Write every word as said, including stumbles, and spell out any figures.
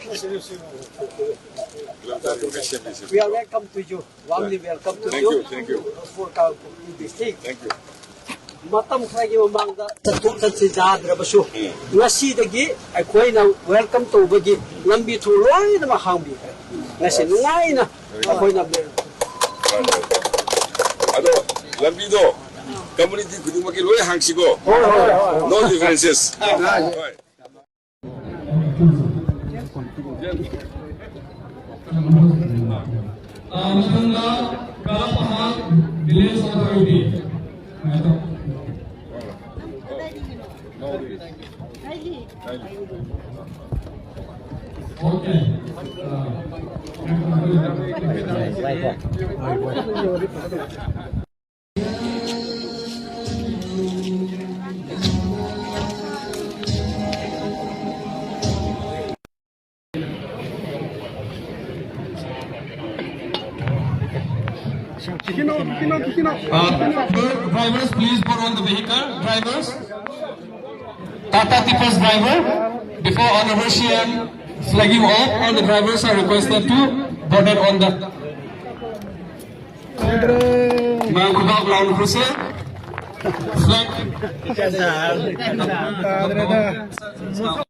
We are welcome to you. Warmly welcome to Thank you. you, thank you. For Kangpokpi district. Thank you. ꯃꯇꯝ ꯈꯔꯒꯤ ꯃꯃꯥꯡꯗ ꯆꯠꯊꯣꯛ ꯆꯠꯁꯤ ꯌꯥꯗ꯭ꯔꯕꯁꯨ, ꯉꯁꯤꯗꯒꯤ ꯑꯩꯈꯣꯏꯅ welcome ꯇꯧꯕꯒꯤ ꯂꯝꯕꯤ ꯊꯣꯡ ꯂꯣꯏꯅꯃꯛ ꯍꯥꯡꯕꯤꯈ꯭ꯔꯦ꯫ ꯉꯁꯤ ꯅꯨꯡꯉꯥꯏꯅ ꯑꯩꯈꯣꯏꯅ ꯑꯗꯣ ꯂꯝꯕꯤꯗꯣ community ꯈꯨꯗꯤꯡꯃꯛꯀꯤ ꯂꯣꯏ ꯍꯥꯡꯁꯤꯀꯣ꯫ No differences. ꯍꯣꯏ꯫ ꯑ, ꯃꯊꯪꯗ ꯀꯥꯂꯥꯄꯍꯥꯠ village authority꯫ Okay. Uh, drivers, please put on the vehicle. Drivers, Tata Tippers driver, before Honorable C M flagging off, all the drivers are requested to board it on the Ma'am, good afternoon, sir. Flag.